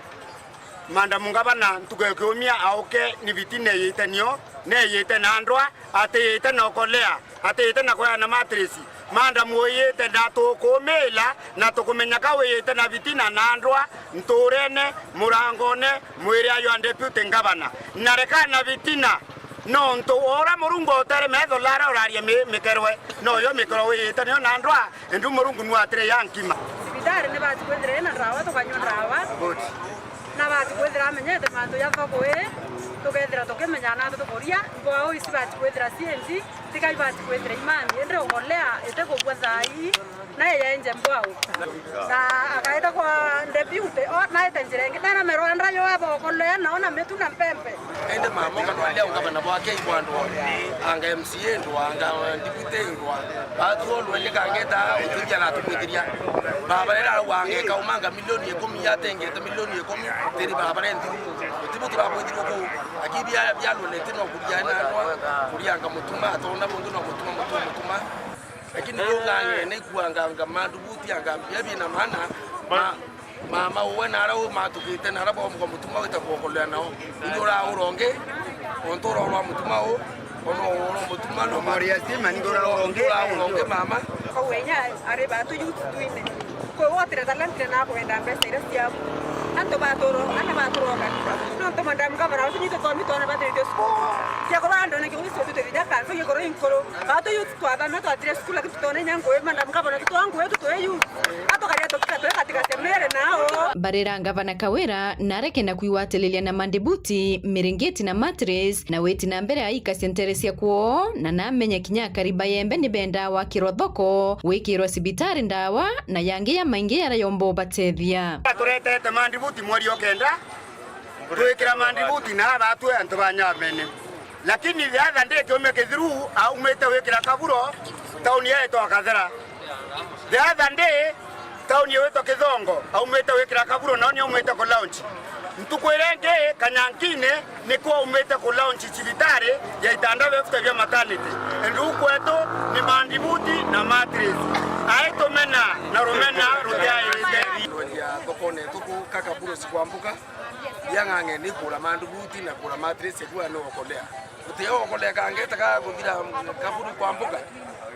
Madam Ngavana ntuku ya kiumia auke ni biti neyite nio, neyite na ndwa, atiyite na ukolea, atiyite na kwaya na matresi. Madam uyite na tukumiila na tukumenya ka wiyite na bitina na ndwa nturene, murangone, mwiri ayo a deputy ngavana. Na reka na bitina, nontu ura Murungu utere metho lara uraria mi-, mikerwe, noyo mikerwe wiyite nio na ndwa, endu Murungu nu atire ya nkima. Cibitari ni bati kwithira ina ndawa, tukanywa ndawa. Good. Nabati kwithira amenyete mantu ja thoko ii, tukethira tukimenya na tukuria, mbwau ici bati kwithira cienji, tiga ibati kwithira imami, indi ugolea itikubua thaa ii, naye yaenje mbwau. Na akaita kwa deputy, o, naite njira ingi, nena merwanda yo abokolea, nao na mitu na mpempe. Indi mama ukatwaria ungavana bwake ibwandwa, anga M C A ndwa, anga deputy ndwa, batu olwende kangeta utithia na tumwithiria. Baba rira arauga angeka umanga milioni ikumi, atengete milioni ikumi, tiri baba renthiru. Utibu turabwithirwe ku, lakini bia, bia lwende ti no kuria na ndwa, kuria anga mutuma, atona bungi no mutuma, mutuma, mutuma. Lakini yo ng'ang'e naikuanga anga mandubuti anga mbia bina maana, ma, mama uwe na ara umatukite na ara baumga mutuma wita kuokolea nao. Ingi uraura ungi, untu uraura mutuma u, ono uraura mutuma no. Moria stima, ingi uraura ungi. Uraura ungi mama. Koguo inya ari bantu youth twine. Kwigwatira talent na kwenda mbeca iria ciaku. Antu baturo, ana baturo kanitha. Nontu madam gavana ucio nitwe twamitwana bathirite cukuru. Cia kurwa andone kiu cio tutithija kanso gikorwo inkuru. Batu youth twathama twathire cukuru lakini tutone inya ngui, madam gavana tutwa ngui tutwe youth. Atukaria tukika twe katika semere nao. Barira ngavana Kawira nareke na kwigwatiriria na mandibuti, miringiti na mattress, na witi na mbere aikacia ntere cia kwoo, na namenye kinya akari ba Yembe ni bendaa wakirwa thoko, gwikirwa cibitari ndawa, na yangi ya maingi yaria yomba ubatethia. Turetete mandibuti mweri o kenda, twikira mandibuti na batwe antu ba Nyamene. Lakini the other day kiumia kithiru aumite wikira kaburo, tauni yetu Kathera. The other day, tauni yetwa Kithongo, aumite wikira kaburo, nao ni aumite ku launch. Ntuku iria ingi, Kanyankine, nikuo aumite ku launch cibitari ya itanda befute bia maternity. And huku kwetu ni mandibuti na mattress. Ai tumena na rumena rutiairite. Kwendia thokone tuku ka kaburo cikwambuka, ya ng'ang'e ni kura mandibuti na kura mattress, kuwa ni okolea. Utio okolea kangeta ka kuthira kaburu kwa mbuga.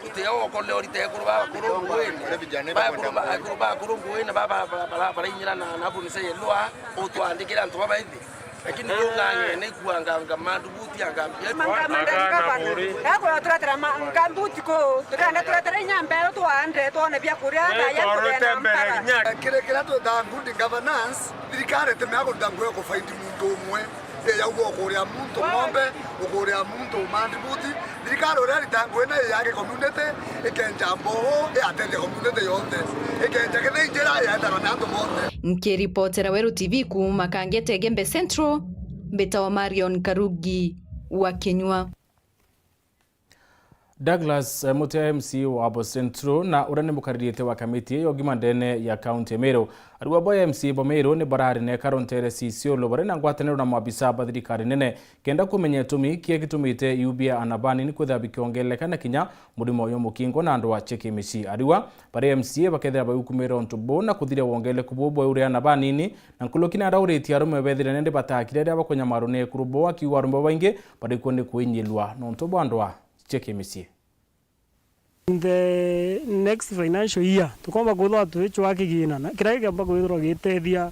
Utio okolea orite ekuru ba bakuru nguini. Ba ekuru ba, ekuru ba bakuru nguini, ba, ba, ba, ba, barainyira na, na buni se yelwa, utwandikira antu baba ithi. Lakini yo ng'ang'e naikuanga anga mandubuti anga mbia. Manga, manga, ngavana. Yakwa turetera ma-, ngambuti ku, tukenda turetera inya mbero twande, twone bia kuria, na ya kuria na mpara. Kiri kiria twitaga good governance, thirikari timea kuruta ngugi ya kufaindi muntu umwe. Iyauga ukuria muntu ng'ombe, ukuria muntu mandibuti. Thirikari uria irita ngugi na iyake community, ikenja mbogo, igatethia community yonthe. Ikenja kithei njira, yaendanwa ni antu bonthe. Nkiripotera Weru T V kuuma Kangete Igembe Central, mbitawa Marion Karugi wa Kinyua. Douglas, eh, Mutia, M C A wa Abo Central na uria ni mukaririte wa kamiti ya ugima ndene ya kaunti ya Meru. Arua bo M C A bo Meru ni barari na ikaro ntere cia Isiolo bari na ngwataniro na maabisa ba thirikari nene kenda kumenya itumi kia gitumite iu bia ana banini kwithira bikiongeleka na kinya murimo uyu mukingo na andu a cheki micii. Arua bari M C A bakethira bagukumira untu buu na kuthiria wongeleku buu bwa uria ana banini na nkuruki na arauritie arume bethire nende batakire riria bakunyamarwa ni ekuru boo, akiuga arume babaingi bari kuo ni kuinyilwa nontu bwa ndwaa cia kimicii. In the next financial year, tukomba kwithirwa twicwaa kigina na kiria gikomba kwithirwa gitethia,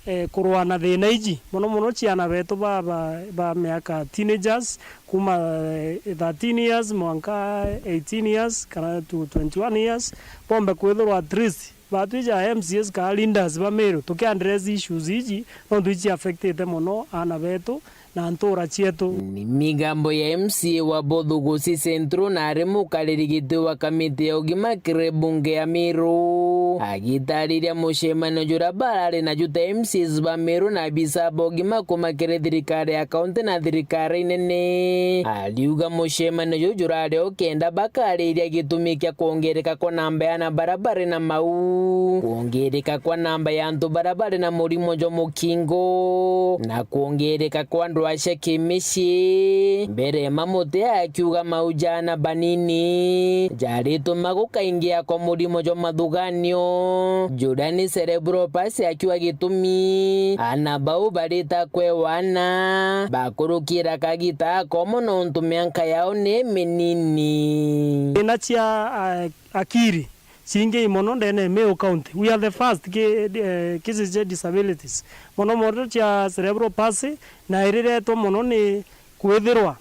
eh, kurwaa na thina iji, mono mono ciana betu ba, ba, ba miaka teenagers, kuma, eh, thirteen years mwanka eighteen years kana to twenty-one years, bombe kwithirwa at least batwija M C As kana leaders ba Meru, tuki address issues iji, nontu ici affectite mono aana betu na ntura cietu. Ni migambo ya M C A wa Bothugusi Central na ari mukariri giti wa kamiti ya ugima kiri bunge ya Meru. Agitariria mucemanio juria barari naju ta M C As ba Meru na abisa ba ugima kuma kiri thirikari ya kaunti na thirikari nene, ariuga mucemanio juju jurari o kenda bakariria gitumi kia kwongereka kwa namba ya ana baria bari na mau, kwongereka kwa namba ya antu baria bari na murimo jwa mukingo, na kwongereka kwa ndwaa cia kimicii. Mbere ma Mutia akiuga mau ja ana banini jarituma gukaingia kwa murimo jwa mathuganio, juria ni cerebral palsy, akiuga gitumi ana bau barita kwewa ana bakurukira kagita akomo nontu mianka yao ni minini. Thina cia, ah, akiri cingi mono ndene Meru County. We are the first ki-, eh, cases cia disabilities. Mono mono cia cerebral palsy, na iriretwo mono ni kwithirwa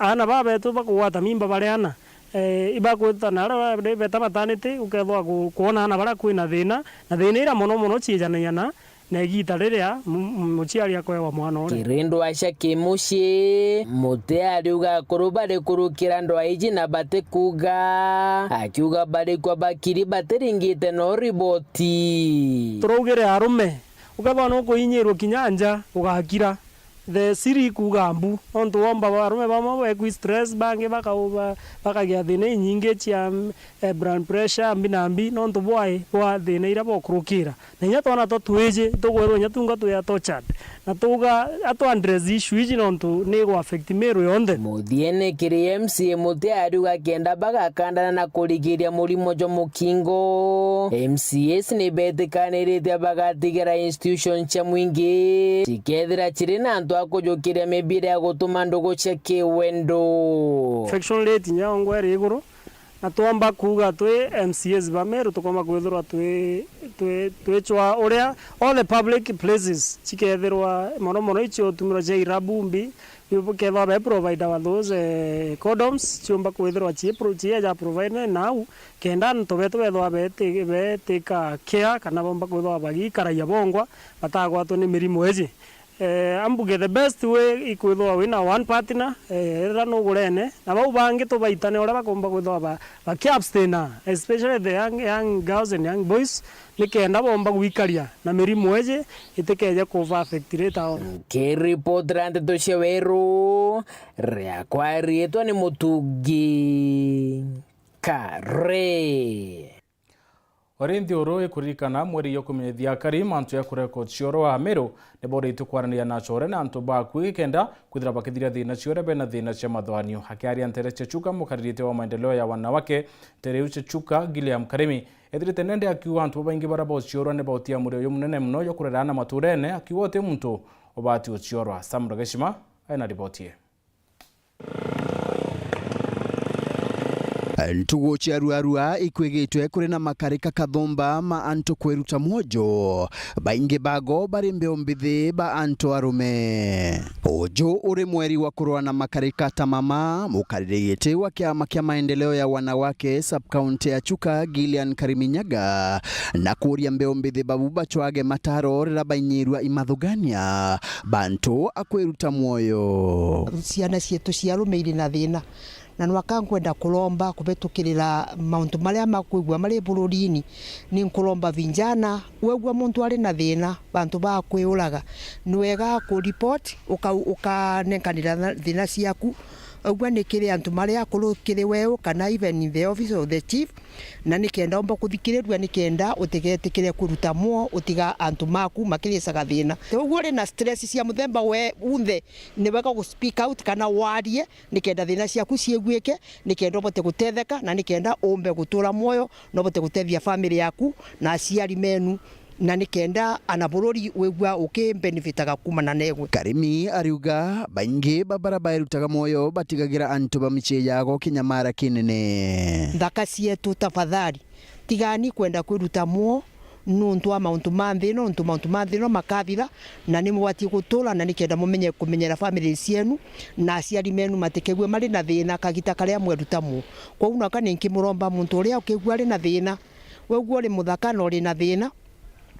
aana baba betu bakugwata mimba bari ana, eh, ibakwita na aria bari beta maternity, ukethwa ku-, kwona aana baria kwina thina, na thina iria mono mono ciijanagia na Na igiita riria mu-, mu-, muciari akwewa mwana uria. Kiri ndwaa cia kimucii, Mutea ariuga akuru bari kurukira ndwaa iji na batikuuga, akiuga bari kwa bakiri batiringite no riboti. Turaugire arume, ukethwa nukuinyirwa kinya nja, ugakira. The siri ikuuga mbu, nontu womba arume bamwe bekwi stress, bangi bakauba, bakagia thina inyingi cia, mm, eh, blood pressure, mbi na mbi, nontu bwai bwa thina iria bokurukira. Na inya twana twa twiji, tukwithirwa inya tunga twi a tortured. Na tuga, a twa address issue iji nontu ni igu affect Meru yonthe. Muthiene kiri M C A Mutea ariuga kenda bagakandana na kurigiria murimo jwa mukingo, M C As ni betikanirite bagatigira institution cia mwingi cikethira ciri na antu a kujukiria mibira ya gutuma ndugu cia kiwendo. Infection rate inya yongwa iri iguru. Na twomba kuuga twi M C As ba Meru, tukomba kwithirwa twi, twi, twicwa uria all the public places cikethirwa mono mono icio utumirwa cia irabu mbi, bukethirwa be provider wa those, eh, condoms, ciumba kwithirwa cii pro-, cieja provide nau, kenda antu betu bethirwa beti-, betika care kana bomba kwithirwa bagikaragia bongwa batagwatwa ni mirimo iji. Eh, ambuge the best way ikwithirwa wina one partner, eh, ethira nugurene, na bau bangi tubaitane uria bakomba kwithirwa ba-, bakiabstina, especially the young, young girls and young boys, nikenda bomba gwikaria na mirimo iji itikeje kuba affect later on. Nkiripotera nteto cia Weru, riakwa riitwa ni Mutungi Kare. Ori nthi uru ikuririkana mweri ya ikumi na ithatu akari mantu ya kureka ucioro wa Meru ni bauritwe kwaraniria na acore na antu baku gikenda kwithira bakithiria thina cia uria bena thina cia mathoanio. Akiaria ntere cia Chuka, mukaririte wa maendeleo ya wanawake ntere iu cia Chuka, Gilliam Karimi, ethirite nende akiuga antu babaingi baria bauciorwa ni bautia murio uyu munene muno jwa kurera aana maturene, akiuga uti muntu ubati uciorwa. Sam Rugeshima aina riboti ii. Ntugu cia ruarua ikwigitwe kuri na makarika kathumba ma antu kwiruta mwojo, baingi bago bari mbeu mbithi ba antu arume. Uju uri mweri wa kurua na makarika ta mama, mukaririgiti wa kiama kia maendeleo ya wanawake sub-county ya Chuka, Gillian Kariminyaga, na kuria mbeu mbithi babu bacwage mataro rira bainyirua imathugania bantu a kwiruta mwoyo. Ciana cietu cia arume iri na thina, na nwaka nkwenda kuromba kubitukirira mauntu maria makwigua mari bururini. Ni nkuromba vijana, wegua muntu ari na thina, bantu ba kwiuraga, ni wega ku report, uka-, ukanenkanira tha-, thina ciaku. Augua ni kiri antu maria akuru kiri weu, kana even in the office of the chief, na nikenda umba kuthikirirua, nikenda utigetikire kwiruta mwo utiga antu maku makiricaga thina. Uguo uri na stress cia muthemba we unthe, ni wega gu speak out kana warie, nikenda thina ciaku ciiguike, nikenda ubote gutetheka, na nikenda umbe gutura mwoyo, na ubote gutethia family yaku na aciari menu, na nikenda ana bururi wigua ukibenefitaga kumana negwe. Karimi ariuga baingi ba bara bairutaga mwoyo batigagira antu ba micii yago kinyamara kinene. Nthaka cietu, tafadhali, tigani kwenda kwiruta mwo nuntu wa mauntu ma nthi ino, nuntu mauntu ma nthi ino makathira, na ni mubatie gutura, na nikenda mumenye kumenyera family cienu na aciari menu matikegue mari na thina kagita karia mweruta mwo. Kwou naka ni nkimuromba muntu uria ukigua ari na thina, wegua uri muthaka na uri na thina,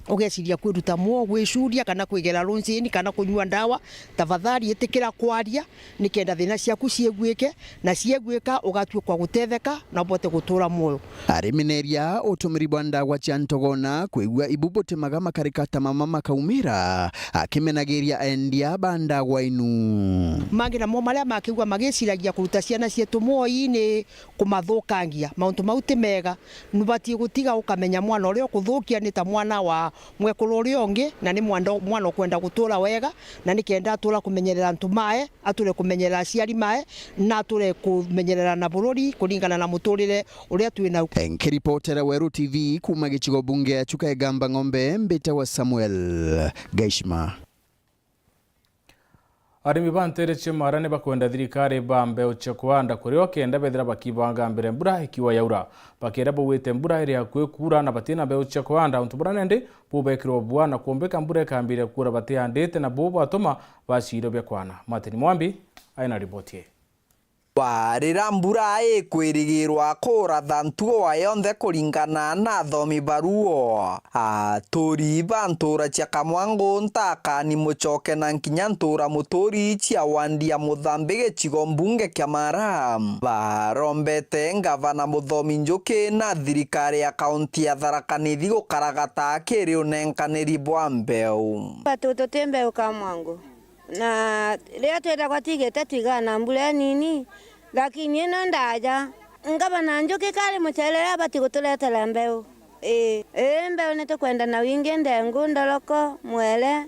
ugeciria kwiruta mwo, gwicuria kana kwigera runcini kana kunyua ndawa, tafadhali itikira kwaria, nikenda thina ciaku ciiguike, na ciiguika ugatuika gutetheka na ubote gutura mwoyo. Arimineria utumiri bwa ndagwa cia ntogona, kwigua ibu butimaga makarika ta mama makaumira, akimenagiria endia ba ndagwa inu. Mangi namo maria makigua magiciragia kuruta ciana cietu mwoyi ni kumathukangia. Mauntu mau ti mega. Nubatie gutiga ukamenya mwana uria ukuthukia ni ta mwana wa mwekuru uria ungi, na ni mwanda-, mwana ukwenda gutura wega, na nikenda atura kumenyerera antu mae, ature kumenyerera aciari mae, na ature kumenyerera na bururi kuringana na muturire uria twi nau. Nkiripotera Weru T V kuuma gicigo bunge ya Chuka Igamba Ng'ombe, mbitawa Samuel Gaishima. Arimi ba ntere cia Mara ni bakwenda thirikari ba mbeu cia kuhanda kurio kenda bethira bakibanga mbere mbura ikiwa yaura. Bakienda baugite mbura iri akui kuura na batina mbeu cia kuhanda, untu buria nendi bubekirwa bua na kuombika mbura ikambiria kuura batiandite, na buu bwatuma baciirwa bia kwana. Martin Mwambi aina riboti ii. Wa riria mbura ikwirigirwa kuratha ntugo wa yonthe kuringana na athomi baruo, aturi ba ntura cia Kamwangu, Ntakani, Muchoke na nkinya ntura Muturi cia wandi ya Muthambi gicigo mbunge kia Mara, barombete ngavana Muthomi Njuki na thirikari ya kaunti ya Tharaka Nithi gukaragata kiri unenkaniri bwa mbeu. Batu tuti mbeu Kamwangu. Na riria twiragwa twigite twigana mbura inini, lakini ino ndaja, ngavana Njuki kari mucere riria abati guturetera mbeu. Ii, ii, mbeu ni tukwenda na wingi, ndengu, ndoroko, mwere.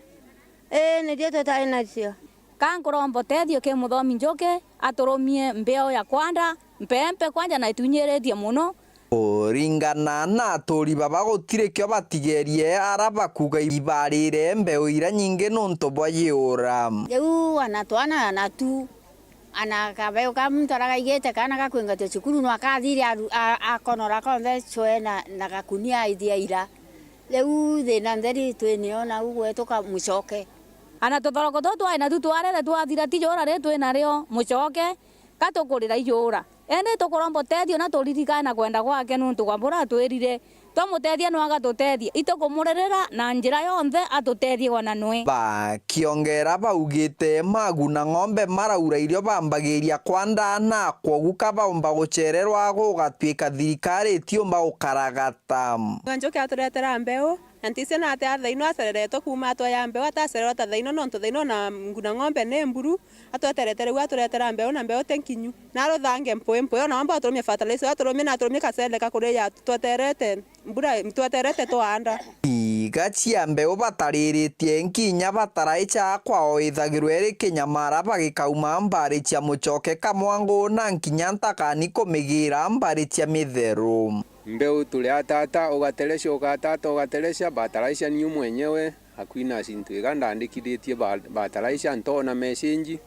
Ii, nicio tutari nacio. Ka nkuromba utethio ki Muthomi Njuki aturumie mbeu ya kwanda, mpempe kwanja na itunyiritie mono. Kuringana na aturi baba, gutiri kio batigerie ara bakuga ibarire mbeu iria nyingi nuntu bwa yiura. Riu ana twana ana tu, ana kabeu ka muntu aragaigite kana gakwingatio cukuru, no akathire aru-, a-, akonora konthe cwe na, na gakunia aithia ira. Riu thina ntheri twinio nau gwetu ka Muchoke. Ana tuthoroko tutu twari natu twarete twathira, ti yura ri twinario Muchoke, ka tukurira iyura. Indi tukuromba utethio na turirikane na kwenda gwake, nuntu kwa buria atwirire twamutethia nwe agatutethia, itukumuririra na njira yonthe atutethie gwa na nwe. Bakiongera baugite, maguna ng'ombe maraura irio bambagiria kwanda, na kwogu ka baumba gucererwa gugatwika thirikari itiumba gukaragata. Njuki aturetera mbeu, na ntisi na ati athaino acereretwe kuuma atwaya mbeu, atacererwa ta thaino, nontu thaino na nguna ng'ombe ni mburu, atweterete riu aturetera mbeu, na mbeu ti nkinyu. Na aruthange mpui mpui, ona wamba aturumie fertilizer, aturumie na aturumie kacere ka kuria ya tweterete, mbura tweterete twanda. Iga cia mbeu batariritie nkinya bataraicha kwao ithagirwe iri kinyamara bagikauma mbari cia Muchoke, Kamwangu na nkinya Ntakani kumigira mbari cia Mitheru. Mbeu tuli atata, ugaterecia, ugatata, ugaterecia, bataraicha niu mwenyewe. Aquinas Ntwiga ndandikithitie ba-, bataraicha, ntoona message,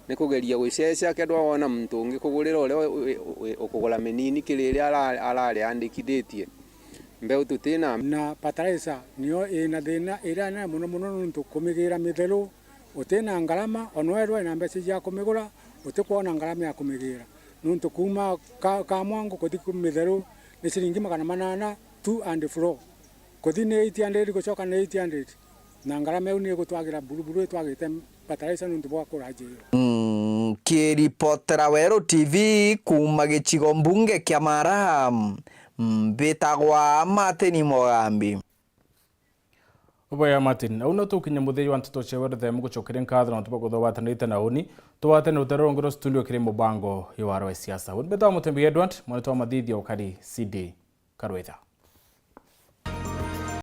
ni kugeria guceca, kethirwa wona muntu ungikugurira uria u-, u-, u-, ukugura minini kiri iria ara-, arari andikithitie. Mbeu tutina. Na fertilizer niyo ina thina iria nene mono mono, nontu kumigira mitheru utina ngarama, ona wethirwa wina mbeca cia kumigura, utikwona ngarama ya kumigira, nontu kuuma ka-, Kamwangu kuthi ku mitheru ni ciringi magana manana to and fro. Kuthi ni eight hundred, gucoka ni eight hundred. Na ngarama iu ni igutwagira buruburu itwagite fertilizer nontu bwa kuraja iyo. Mm, kiripotera Weru T V kuuma gicigo mbunge kia Mara, mbitagwa Martin Mogambi. Uboya Martin, au no tukinye muthia wa nteto cia Weru F M, gucokeria nkatho na antu ba kuthubatanirite na uni. Tugwatane rutere rwa ngoro studio kiri mubango ya waro wa siasa. Uni mbetwa Mutembi Edward, mwanetwa Mathithia ukari C D Karwetha.